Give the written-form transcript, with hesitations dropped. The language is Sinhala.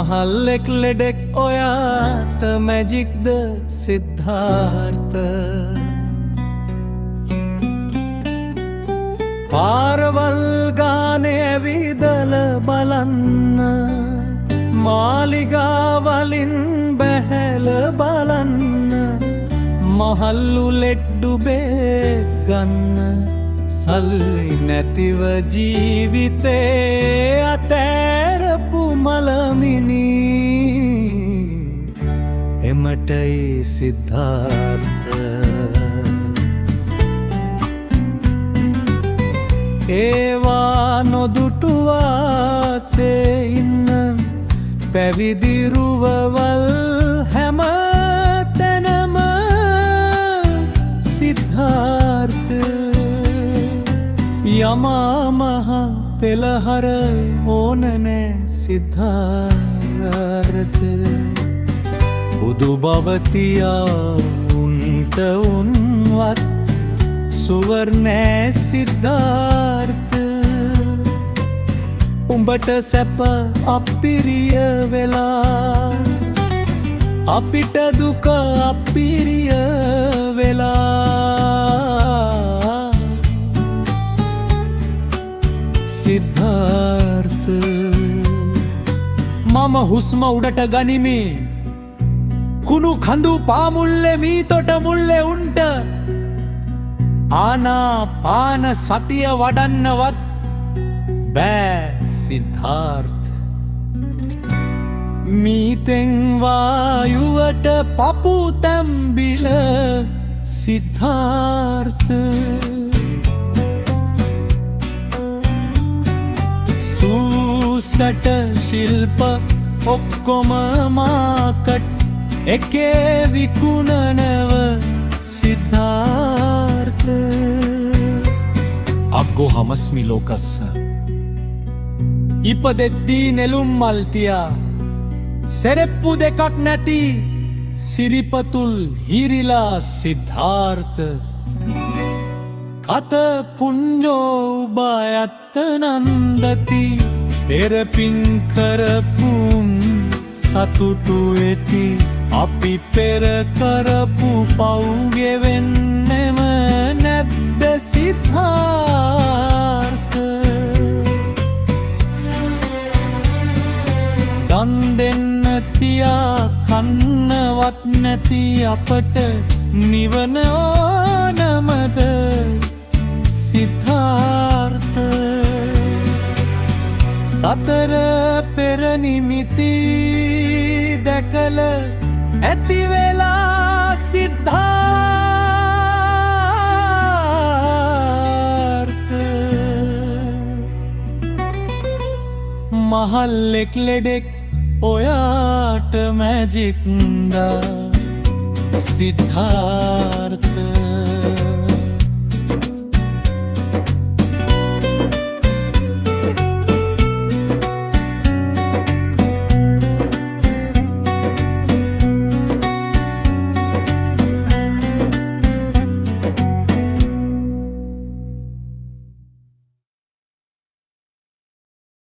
මහල්ලෙක් ලෙඩෙක් ඔයාට මැජික්ද සිද්ධාර්ථ? පාරවල් ගානේ ඇවිදල බලන්න, මාලිගාවලින් බැහැල බලන්න, මහල්ලු ලෙඩ්ඩු බේත් ගන්න. සල්ලි නැතිව ජීවිතේ අතෑරපු මලමිනී එමටයි සිද්ධාර්ථ. ඒවා නොදුටුවාසේ ඉන්න පැවිදි රුවවල් හැම තැනම සිද්ධාර්ථ. යමා මහ පෙළහර ඕන නෑ සිද්ධාර්ථ. බුදු බව තියා උන්ට උන්වත් සුවර් නෑ සිද්ධාර්ථ. උඹට සැප අපිරිය වෙලා, අපිට දුක අපිරිය වෙලා සිද්ධාර්ථ. මම හුස්ම උඩට ගනිමි. කුණු කඳු පාමුල්ලේ මීතොට මුල්ලේ උන්ට ආනා පාන සතිය වඩන්නවත් බෑ සිද්ධාර්ථ. මීතෙන් වායුවට පපු තැම්බිල සිද්ධාර්ථ. සූසට ශිල්ප ඔක්කොම මාකට් එකේ විකුණනව සිද්ධාර්ථ. අග්ගෝ හමස්මි ලෝකස්ස. ඉපදෙද්දී නෙළුම් මල් තියා සෙරෙප්පු දෙකක් නැති සිරිපතුල් හිරිලා සිද්ධාර්ථ. කත පුඤ්ඤෝ උභයත්ථ නන්දති. පෙර පින් කරපුම් සතුටු වෙති. අපි පෙර කරපු පව් ගෙවෙන්නෙම නැද්ද සිද්ධාර්ථ? දන් දෙන්න තියා කන්නවත් නැති අපට නිවන ඕනමද සිද්ධාර්ථ? සතර පෙර නිමිති දැකල ඇති වෙලා සිද්ධාර්ථ. මහල්ලෙක් ලෙඩෙක් ඔයාට මැජික්ද සිද්ධාර්ථ?